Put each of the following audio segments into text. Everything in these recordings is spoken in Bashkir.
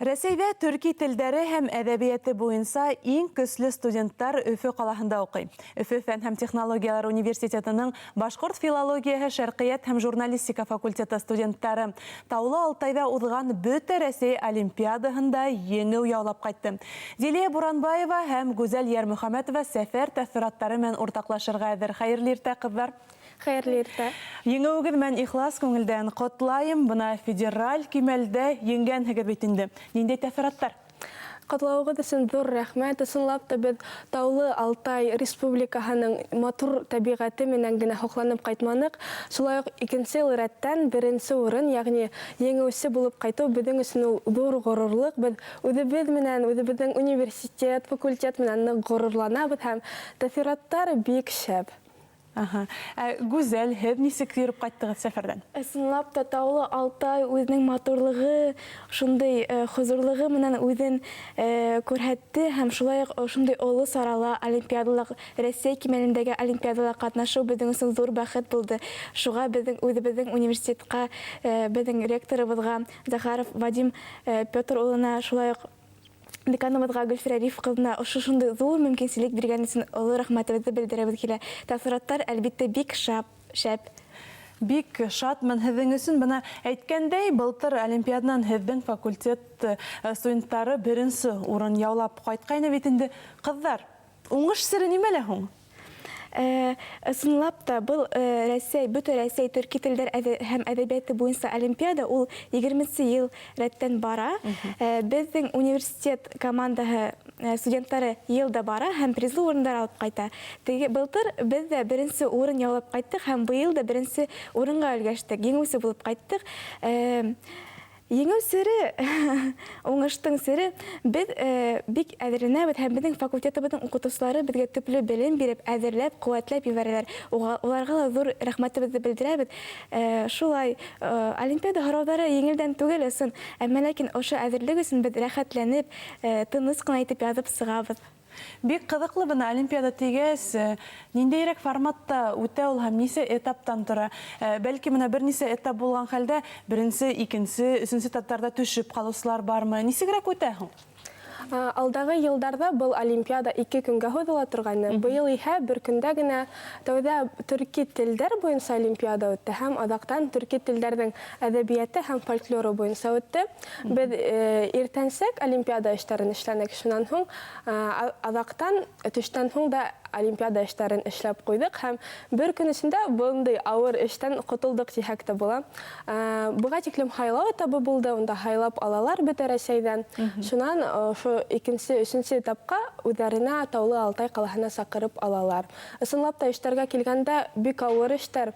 Рәсәйҙә төрки телдәре һәм әҙәбиәте буйынса иң көслө студенттар Өфө ҡалаһында уҡый. Өфө фән һәм технологиялар университетының башҡорт филологияһы, шәрҡиәт һәм журналистика факультеты студенттары Таулы Алтайҙа уҙған Бөтә Рәсәй олимпиадаһында еңеү яулап ҡайтты. Зилиә Буранбаева һәм Гүзәл Йәрмөхәмәтова сәфәр тәьҫораттары менән уртаҡлашырға әҙер. Хәйерле иртә, ҡыҙҙар! Хәйерле иртә. Еңеүегеҙ менән ихлас күңелдән ҡотлайым. Бына федераль кимәлдә еңгәнһегеҙ бит инде. Ниндәй тәьҫораттар? Ҡотлауығыҙ өсөн ҙур рәхмәт. Ысынлап та беҙ Таулы Алтай республикаһының матур тәбиғәте менән генә һоҡланып ҡайтманыҡ. Шулай уҡ икенсе йыл рәттән беренсе урын, ягъни еңеүсе булып ҡайтыу беҙҙең өсөн ул ҙур ғорурлыҡ. Беҙ үҙебеҙ менән, үҙебеҙҙең университет, факультет менән ныҡ ғорурланабыҙ һәм тәьҫораттар бик шәп. Аһа. Ә Гүзәл, һеҙ нисек йөрөп ҡайттығыҙ сәфәрҙән? Ысынлап та, Таулы Алтай үҙенең матурлығы, шундый хозурлығы менән үҙен күрһәтте һәм шулай уҡ шундый оло сарала, олимпиадала, Рәсәй кимәлендәге олимпиадала ҡатнашыу беҙҙең өсөн ҙур бәхет булды. Шуға беҙҙең үҙебеҙҙең университетҡа, беҙҙең ректорыбыҙға Захаров Вадим Петр улына, шулай уҡ деканыбыҙға Гөлфирә Риф ҡыҙына ошо шундый ҙур мөмкинселек биргән өсөн оло рәхмәтебеҙҙе белдерәбеҙ килә. Тәьҫораттар, әлбиттә, бик шап, шәп. Бик шатмын һеҙҙең өсөн. Бына әйткәндәй, былтыр олимпиаданан һеҙҙең факультет студенттары беренсе урын яулап ҡайтҡайны бит инде. Ҡыҙҙар, уңыш сере нимәлә һуң? Ысынлап та, был Рәсәй, бөтә Рәсәй төрки телдәр һәм әҙәбиәте буйынса олимпиада ул 20 йыл рәттән бара. Беҙҙең университет командаһы студенттары йыл да бара һәм призлы урындар алып ҡайта. Теге былтыр беҙ ҙә беренсе урын яулап ҡайттыҡ һәм быйыл да беренсе урынға өлгәштек, еңеүсе булып ҡайттыҡ. Еңеү сере, уңыштың сере, беҙ бик әҙерләнәбеҙ һәм беҙҙең факультетыбыҙҙың уҡытыусылары беҙгә төплө белем биреп, әҙерләп, ҡеүәтләп ебәрәләр. Уларға ла ҙур рәхмәтебеҙҙе белдерәбеҙ. Шулай, олимпиада һорауҙары еңелдән түгел, ысын, әммә ләкин ошо әҙерлек өсөн беҙ рәхәтләнеп, тыныс ҡына итеп яҙып сығабыҙ. Бик ҡыҙыҡлы бына олимпиада тигәс, ниндәйерәк форматта үтә ул һәм нисә этаптан тора? Бәлки бына бер нисә этап булған хәлдә беренсе, икенсе, өсөнсө этаптарҙа төшөп ҡалыусылар бармы? Нисегерәк үтә һуң? Алдағы йылдарҙа был олимпиада 2 көнгә һуҙыла торғайны. Быйыл иһә бер көндә генә тәүҙә төрки телдәр буйынса олимпиада үтте һәм аҙаҡтан төрки телдәрҙең әҙәбиәте һәм фольклоры буйынса үтте. Беҙ иртәнсәк олимпиада эштәрен эшләнек, шунан һуң аҙаҡтан төштән һуң да олимпиада эштәрен эшләп ҡуйҙыҡ һәм бер көн эсендә бындай ауыр эштән ҡотолдоҡ тиһәк тә була. Быға тиклем һайлау этабы булды, унда һайлап алалар бөтә Рәсәйҙән. Шунан ошо икенсе, өсөнсө этапҡа үҙҙәренә Таулы Алтай ҡалаһына саҡырып алалар. Ысынлап та эштәргә килгәндә бик ауыр эштәр,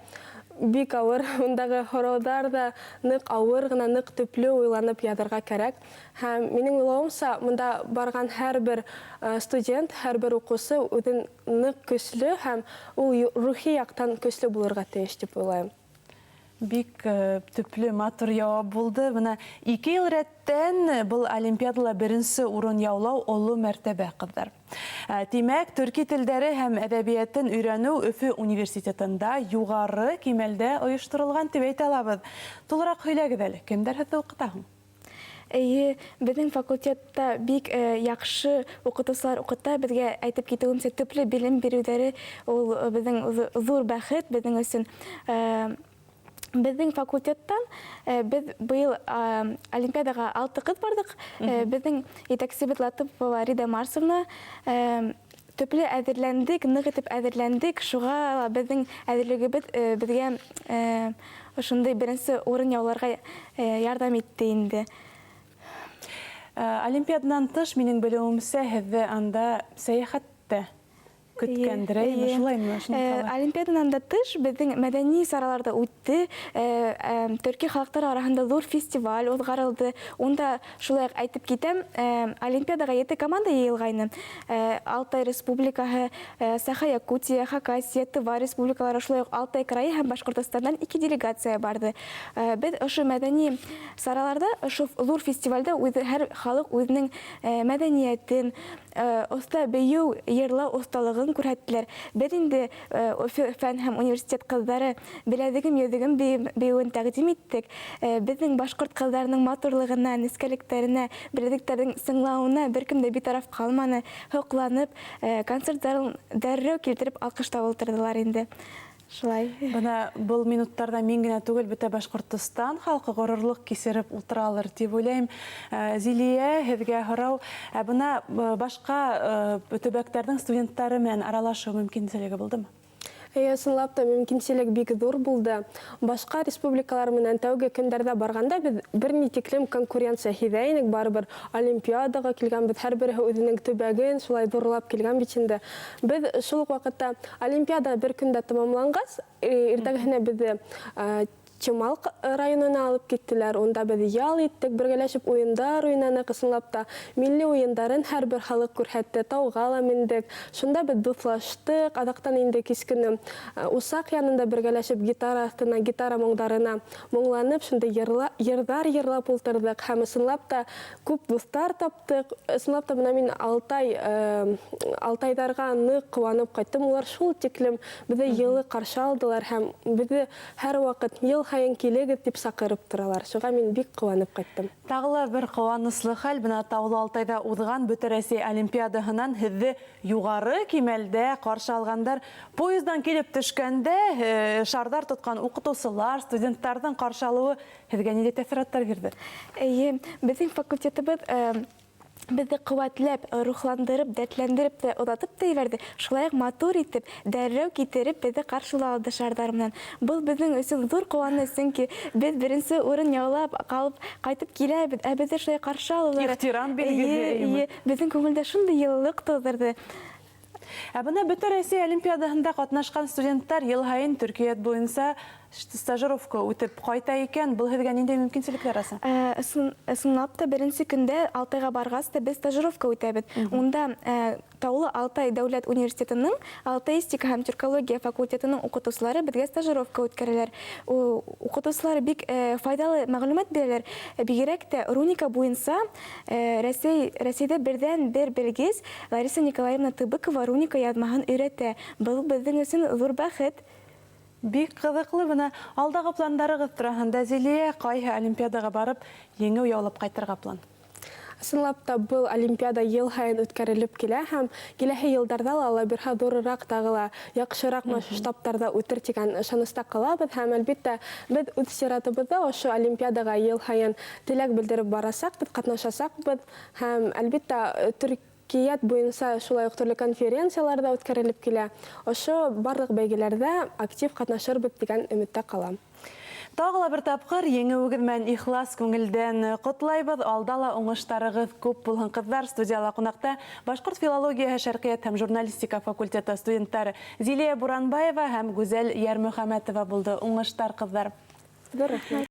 бик ауыр. Ундағы һорауҙар ҙа ныҡ ауыр ғына, ныҡ төплө уйланып яҙырға кәрәк. Һәм минең уйлауымса, бында барған һәр бер студент, һәр бер уҡыусы үҙен ныҡ көслө һәм ул рухи яҡтан көслө булырға тейеш тип уйлайым. Бик төплө, матур яуап булды. Бына 2 йыл рәттән был олимпиадала беренсе урын яулау оло мәртәбә, ҡыҙҙар. Тимәк, төрки телдәре һәм әҙәбиәтен өйрәнеү Өфө университетында юғары кимәлдә ойошторолған тип әйтә алабыҙ. Тулыраҡ һөйләгеҙ әле, кемдәр һеҙҙе уҡыта һуң? Эйе, беҙҙең факультетта бик яҡшы уҡытыусылар уҡыта. Беҙгә әйтеп китеүемсә, төплө белем биреүҙәре ул беҙҙең ҙур бәхет беҙҙең өсөн. Беҙҙең факультеттан беҙ быйыл олимпиадаға 6 ҡыҙ барҙыҡ. Беҙҙең етәксебеҙ Латыпова Рида Марсовна төплө әҙерләндек, ныҡ итеп әҙерләндек. Шуға ла беҙҙең әҙерлегебеҙ беҙгә ошондай беренсе урын яуларға ярҙам итте инде. Олимпиаданан тыш, минең белеүемсә, һеҙҙе анда сәйәхәттә көткәндер, әйеме? Шулаймы? Олимпиаданан да тыш, беҙҙең мәҙәни саралар да үтте. Төрки халыҡтар араһында ҙур фестиваль уҙғарылды. Унда шулай уҡ әйтеп китәм, олимпиадаға 7 команда йыйылғайны. Алтай Республикаһы, Саха-Якутия, Хакасия, Тыва республикалары, шулай уҡ Алтай крайы һәм Башҡортостандан 2 делегация барҙы. Беҙ ошо мәҙәни сараларҙа, ошо ҙур фестивалдә һәр халыҡ үҙенең мәҙәниәтен, Оҫта бейеү, йырлау оҫталығын күрһәттеләр. Беҙ инде Өфө фән һәм университет ҡыҙҙары Беләҙегем йөҙөгөм бейеүен тәҡдим иттек. Беҙҙең башҡорт ҡыҙҙарының матурлығына, нескәлектәренә, беләҙектәрҙең сыңлауына бер кем дә битараф ҡалманы. Һоҡланып, концерт залын дәррәү килтереп алҡышлап ултырҙылар инде. Шулай. Бына был минуттарҙа мин генә түгел, бөтә Башҡортостан халҡы ғорурлыҡ кисереп ултыралыр тип уйлайым. Зилиә, һеҙгә һорау. Ә бына башҡа төбәктәрҙең студенттары менән аралашыу мөмкинселеге булдымы? Эйе, ысынлап та мөмкинселек бик ҙур булды. Башҡа республикалар менән тәүге көндәрҙә барғанда беҙ бер ни тиклем конкуренция һиҙә инек, барыбер олимпиадаға килгәнбеҙ, һәр береһе үҙенең төбәген шулай ҙурлап килгән бит инде. Беҙ шул уҡ ваҡытта олимпиада бер көндә тамамланғас, иртәгеһенә беҙҙе Чемал районына алып киттеләр. Унда беҙ ял иттек, бергәләшеп уйындар уйнаныҡ, ысынлап та милли уйындарын һәр бер халыҡ күрһәтте, тауға ла мендек. Шунда беҙ дуҫлаштыҡ, аҙаҡтан инде кис көнө усаҡ янында бергәләшеп гитара аҫтына, гитара моңдарына моңланып, шунда йырҙар йырлап ултырҙыҡ һәм ысынлап та күп дуҫтар таптыҡ. Ысынлап та бына мин Алтай, алтайҙарға ныҡ ҡыуанып ҡайттым. Улар шул тиклем беҙҙе йылы ҡаршы алдылар һәм беҙҙе һәр ваҡыт йыл һайын килегеҙ тип саҡырып торалар. Шуға мин бик ҡыуанып ҡайттым. Тағы ла бер ҡыуаныслы хәл, бына Таулы Алтайҙа уҙған Бөтә Рәсәй олимпиадаһынан һеҙҙе юғары кимәлдә ҡаршы алғандар. Поездан килеп төшкәндә шарҙар тотҡан уҡытыусылар, студенттарҙың ҡаршы алыуы һеҙгә ниндәй тәьҫораттар бирҙе? Эйе, беҙҙең факультетыбыҙ беҙҙе ҡеүәтләп, рухландырып, дәртләндереп тә оҙатып та ебәрҙе. Шулай уҡ матур итеп, дәррәү китереп беҙҙе ҡаршылай алды шарҙар менән. Был беҙҙең өсөн ҙур ҡыуаныс, сөнки беҙ беренсе урын яулап ҡалып ҡайтып киләбеҙ, ә беҙҙе шулай ҡаршы алалар. Ихтирам билгеһе. Эйе, беҙҙең күңелдә шундай йылылыҡ тыуҙырҙы. Ә бына Бөтә Рәсәй олимпиадаһында ҡатнашҡан студенттар йыл һайын Төркиәт буйынса стажировка үтеп ҡайта икән. Был һеҙгә ниндәй мөмкинселектәр аса? Ысынлап та беренсе көндә Алтайға барғас та беҙ стажировка үтәбеҙ. Унда Таулы Алтай дәүләт университетының алтаистика һәм тюркология факультетының уҡытыусылары беҙгә стажировка үткәрәләр. Уҡытыусылар бик файҙалы мәғлүмәт бирәләр. Бигерәк тә руника буйынса Рәсәйҙә берҙән бер белгес Лариса Николаевна Тыбыкова руника яҙмаһын өйрәтә. Был беҙҙең өсөн ҙур бәхет. Бик ҡыҙыҡлы. Бына алдағы пландарығыҙ тураһында, Зилиә, ҡайһы олимпиадаға барып еңеү яулап ҡайтырға план? Ысынлап та был олимпиада йыл һайын үткәрелеп килә һәм киләһе йылдарҙа ла Алла бирһә ҙурыраҡ, тағы ла яҡшыраҡ масштабтарҙа үтер тигән ышаныста ҡалабыҙ. Һәм әлбиттә беҙ үҙ сиратыбыҙҙа ошо олимпиадаға йыл һайын теләк белдереп барасаҡбыҙ, ҡатнашасаҡбыҙ. Һәм әлбиттә Төркиәт буйынса шулай уҡ төрлө конференциялар ҙа үткәрелеп килә. Ошо барлыҡ бәйгеләрҙә актив ҡатнашырбыҙ тигән өмөттә ҡалам. Тағы ла бер тапҡыр еңеүегеҙ менән ихлас күңелдән ҡотлайбыҙ. Алда ла уңыштарығыҙ күп булһын, ҡыҙҙар. Студияла ҡунаҡта Башҡорт филологияһы, шәрҡиәт һәм журналистика факультеты студенттары Зилиә Буранбаева һәм Гүзәл Йәрмөхәмәтова булды. Уңыштар, ҡыҙҙар. Ҙур рәхмәт.